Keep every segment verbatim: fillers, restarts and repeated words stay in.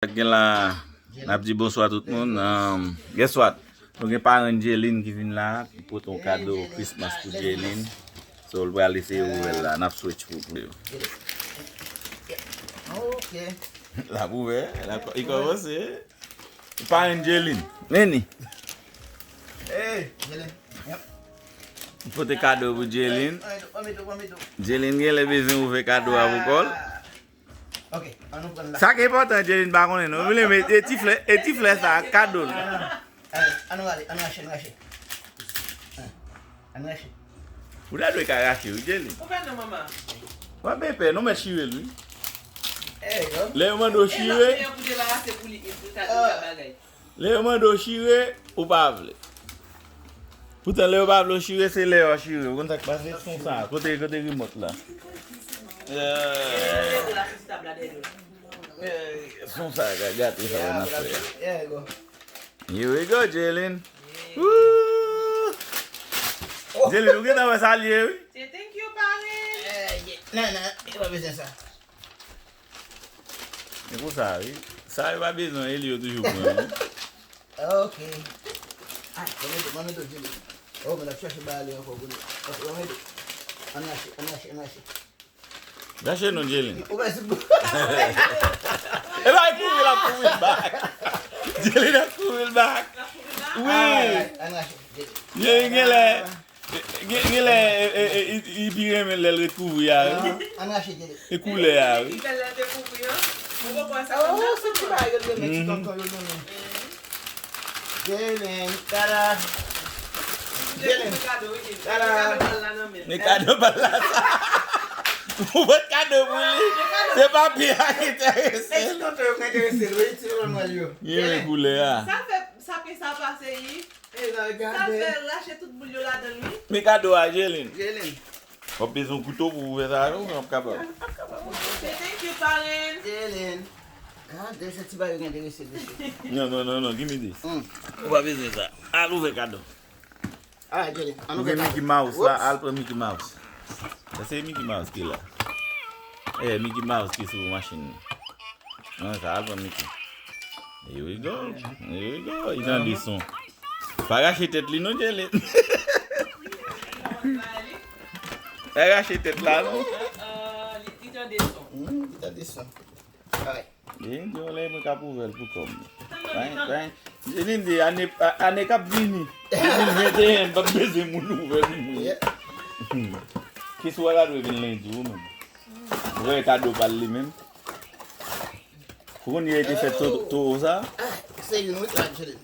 Gen la, n ap di bonswa tout moun. Um, guess what? Nou gen parenn Jelin ki vin la, ki pote yon kado Christmas pou Jelin. So, l pral eseye ouvè l la, n ap switch pou, pou yo. Ok. L ap ouvè, l ap, li kòmanse. Parenn Jelin. Vini. Hey, Jelin. Yep. Pote kado pou Jelin. Mwen tou, mwen tou, mwen tou. Jelin genlè bezwen ouvè kado a pou kò l. Ok, an nou pran la. Sa ki enpòtan, Jelin pa konnen non. Vle men e ti flè, e ti flè sa kado l. An nou ale, an nou rache, an nou rache. An nou rache. Ou ta dwe ka rache wi, Jelin. Ou fè non manman. W ap byen pè, nou mèt chire l wi. Hey, yo. Lè yo mande w E chire, lòt pou debarase pou li, pou ta dwe ka bagay. Lè yo mande w chire, ou pa vle. Poutan lè yo pa vle w chire, se lè yo chire. Ou konn sa k pase? Son sa, kote, kote rimòt la? Leve la sou ti tab la dèyè do la. Son sa ka gate sa wè nan fè a. Yeah, go. Here we go, Jelin. Woo! Jelin, ou gentan wè sa l ye wi. Se thank you, parenn. Eh, yeah. Non, non, yo pa bezwen sa. E pou sa wi. Sa yo pa bezwen, e li yo toujou pran wi. Ok. Ay, mwen mete, mwen mete Jelin. Oh, mwen ap chache ba ale ankò pou li. Ok, mwen mete. An rache, an rache, an rache. Rache non, Jelin. Ou pa si bon. E pa kouri l ap kouri l back. Jelin ap kouri l back. Wi. Alright, an rache. Jelin. Jelin genlè. Gen, genlè, e, e, e, li, li pi renmen lè l ret kouvri a wi. An rache, Jelin. E koulè a wi. Ki bèl lè te kouvri an. Mwen konprann sa. Oh, se ti bagay yo te renmen, ti tonton yo te renmen. Jelin, tada. Jelin. Kado, wi. Tada. Kado pa la nan men. Men kado pa la sa. Ou pot kado pou li. Se papye a ki enterese Ti l. tonton yo ki enterese l, wi, ti tonton nwèl yo. Li renmen koulè a. Sa fè, sa fè sa pase yi. E la, Sa gade. Fè rache tout boul yo ladan l wi. Men kado a, Jelin. Jelin. W ap bezwen yon kouto pou ouvè sa yo, men w ap kapab. Se thank you, parenn. Jelin. Gade, se ti bagay yo ki enterese l, mesye. Non, non, non, non, give me this. Mm. Ou pa bezwen sa. Al ouvè kado. Ah, Jelin. An Ou nou gen fè Mickey Mouse la, al pran Mickey Mouse. Sa se Mickey Mouse ki la. Eh, Mickey Mouse ki sou machin nan. Non, sa al pran Mickey. Here we go. Here we go. Li tande son. Pa rache tèt li non, Jelin. Pa rache tèt la non. Li tande son. Hmm, li tande son. Alright. Gen yon lè mwen k ap ouvè l pou kò m. Byen, byen. Jelin di ane, a- ane k ap vini. De mil venteyen, m p ap bezwen moun ouvè pou mwen. Yeah. Keswa ta dwe vin lendi ou menm. Ou wè kado pa l li menm. Ou konn li te fè to- towo sa? Ah, se youn wi, la, Jelin.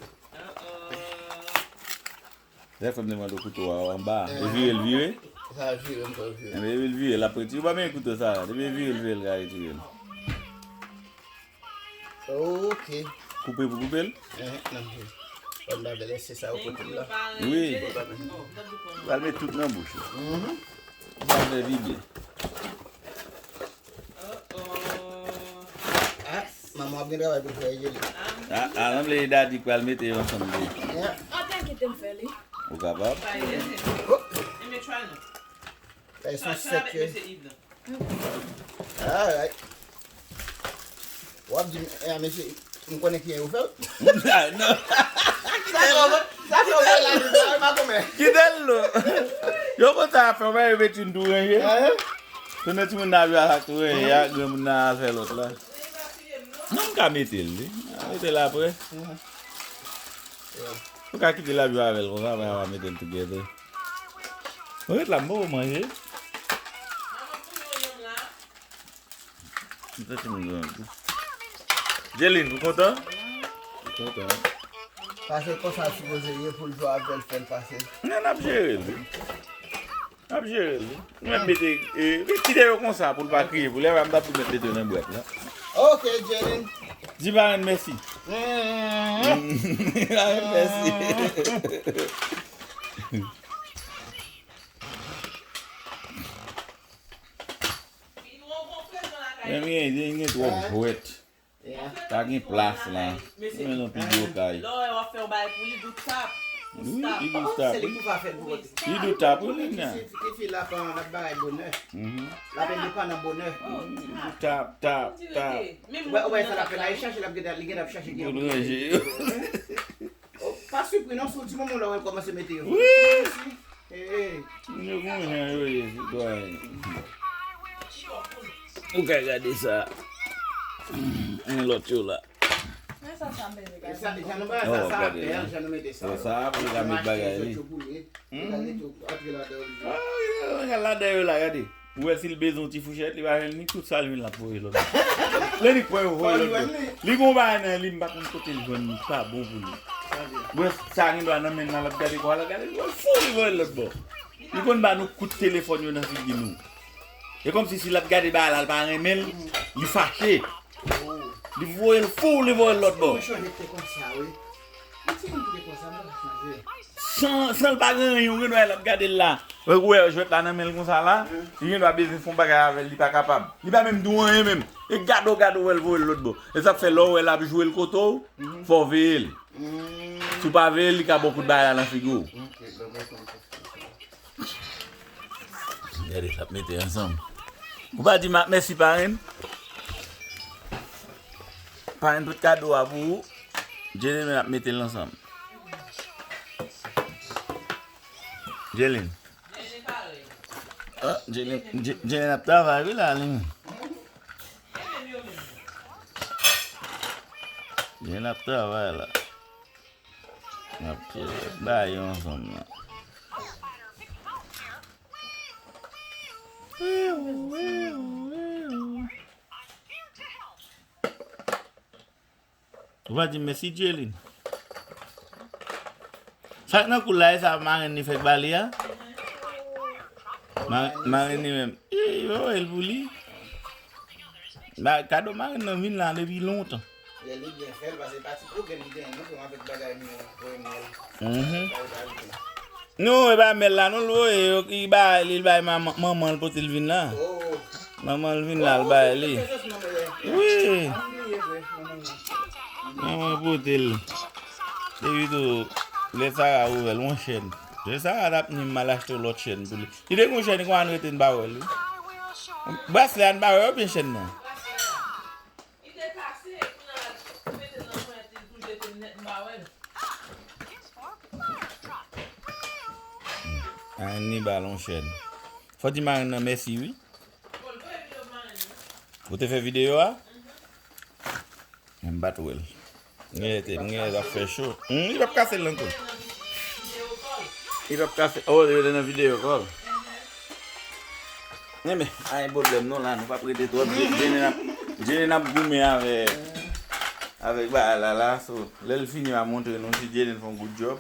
Lè fè m te mande kouto a anba, e vire l vire. Sa vire, m fè vire. Enben, epi l vire, l ap retire. Ou pa menm kouto sa, depi l vire, l vire, l ka retire l. Ok. Koupe pou koupe l? Eh, nan vire. Ban m lave lè se sa ou pote m la. Wi. Ban m lave. Pral met tout nan bouch ou. Mhm. Ou pa fè vide. Ah, manman ap gen travay pou l fè, Jelin. A, a, sanble e dadi k pral mete yo ansanm de. Yeah. Antann kite m fè li. Ou kapab? Eme try non. Fè son sèk yo. Alright. W ap di m, eh, mesye, m konnen kijan yo fè l. Non. Sa fè w, sa fè w fè la, m pa konmen. Kite l non. Yo konn sa fè, w pa yo mete yon tou ranje. Eh? Se nan timoun nan ap jwe ak tou ranje, a granmoun nan al fè lòt la. Non, m ka mete l, wi. M ka mete l apre. Ou ka kite l ap jwe avè l konsa, apre a va mete l together. Mwen ret la, m poko manje. M santi m gran tou. Jelin, ou kontan? Kontan. Paske konsa l sipoze ye pou l jwe avè l, fè l pase. Men n ap jere l, wi. N ap jere l, wi. Nou mèt mete, e, kite yo konsa pou l pa kriye. Pou lè m t ap tou mèt mete yo nan bwat la. Ok, Jelin. Di parenn mèsi. Mm. Parenn mèsi. Men gen, gen, gen twòp jwèt. Yeah. Pa gen plas la. Men non pi gwo kay. Lè w wè w ap fè yon bagay pou li, dout tap. Wi, li di tap, wi. Li di tap, wi, Lina. Ti fi la pa, l ap bagay bonè. L ap endepandan bonè. Li di tap, tap, tap. Ou wè, ou wè sa l ap fè la, li chache, l ap gen, li gen ap chache gen. Pou l ranje yo. Oh, pa sipri non, sou ti moman la, w kòmanse mete yo. Wi! Moun yo gon jan yo ye, sitwayen. Ou ka gade sa. Yon lòt yo la. Men sa, sa m bezwen gade. Sa, jan nou ba sa, oh, sa gade apèl, la. Jan nou mete sa. Oh, sa, pou l ka met bagay li. Yo pou li. Yo ka mete yo antre ladan yo. Ah, yo ka ladan yo la, gade. Ou wè si l bezwen yon ti fouchèt, li pa jwenn li, tout sa l jwenn l ap voye lòt bò. Lè li pran yo voye lòt bò. Li gon bagay nan li, m pa konn kote l jwenn li, pa bon pou li. Ou wè sa gen dwa nan men l, l ap gade kò a, l ap gade, l fou, li voye lòt bò. Li konn ba nou kout telefòn yo nan figi nou. E kòmsi si l ap gade bagay la, l pa renmen l, li fache. Li voye l fou, li voye l lòt bò. Mwen chanje te konsa, wi. Yon timoun ki te konsa, m pa ka chanje. San, san l pa gen anyen, ou gen dwa l ap gade l la. Ou wè jwèt la nan men l konsa la, li gen dwa bezwen fè yon bagay avè l, li pa kapab. Li pa menm di w anyen menm. E gade w, gade w, wè l voye l lòt bò. E sa k fè lè w wè l ap jwe l kote w, fò w veye l. Si w pa veye l, li ka ba w kout bagay la nan figi w. Gade, l ap mete ansanm. Ou pa di m ap mèsi, parenn? Parenn, tout kado a pou ou. Jelin ap mete l ansanm. Jelin. Ah, Jelin, Je-, Jelin ap travay, wi, la, li menm. Jelin ap travay, la. N ap, eh, bay yo ansanm nan. Ou pa di m mèsi, Jelin. Sa k nan kou la, e sa marenn li fèk ba li a? Ma-, marenn li menm. Ih, yo, el pou li. Ba, kado marenn nan vin la depi lontan. Lè li byen fè l, paske pa ti pwoblèm li genyen non, kòm avèk bagay nou an, voye mèl. Mhm. Bagay sa yo. Non, e pa mèl la, non, l voye, yo, li bay, li bay manman, manman l pote l vin la. Oh. Manman l vin la, l bay li. Wi. Manman pote l. Epi tou, lè Sara ouvè l, yon chèn. Lè Sara t ap ni m al achte yon lòt chèn pou li. Li te gen yon chèn, li konn rete n pa wè l, wi. Braslè a n pa wè oubyen chèn nan? Li te kase, kounye a l mete l nan ponyèt li pou jete l nèt, m pa wè l. Ann ni ba l yon chèn. Fò di marenn nan mèsi, wi. Ou te fè videyo a? Men m pa t wè l. M genlè te, m genlè t ap fè cho. Hmm, li p ap kase l nan kou. Li p ap kase. Oh, li rete nan videyo kòl. Enben, pa gen pwoblèm non, la, nou p ap rete twòp. Je-, Jenen ap, Jenen ap goumen avèk, avèk bagay la, la, so, lè l fini, m a montre nou si Jenen fè yon good job.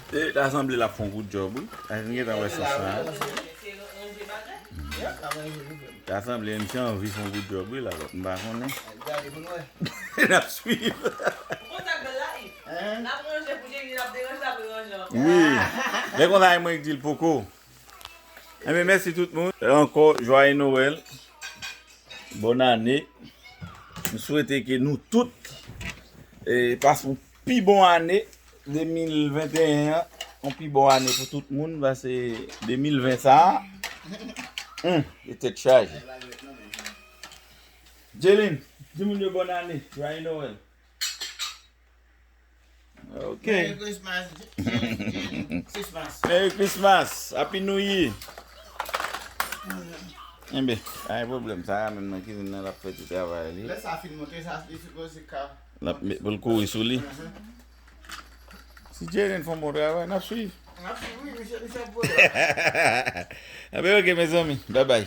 E, ta sanble l ap fè yon good job, wi. Ay, m gentan wè sans sa. Ta sanble misye anvi fè yon good job, wi, la, m pa konnen. N ap swiv. Wi. Men konsa, e mwen k di l poko. Enben, mèsi tout moun. Ankò, jwaye Nwèl. Bòn ane. M swete ke nou tout, e, pase yon pi bon ane de mil venteyen an, yon pi bon ane pou tout moun, paske de mil ven sa a, hmm, e tèt chaje. Jelin, di moun yo bòn ane, jwaye Nwèl. Ok. Merry Christmas, J-, J-, J-, Christmas. Merry Christmas, Happy New Year. Enben, pa gen pwoblèm, Sara menm nan kizin nan, l ap fè ti travay li. Lè sa fin monte, sa li sipoze ka. L ap met pou l kouri sou li. Mhm. Si Jenen fè yon bon travay, n ap swiv. N ap swiv, wi, misye, misye ap voye. Enben, ok, mezanmi, bye bye.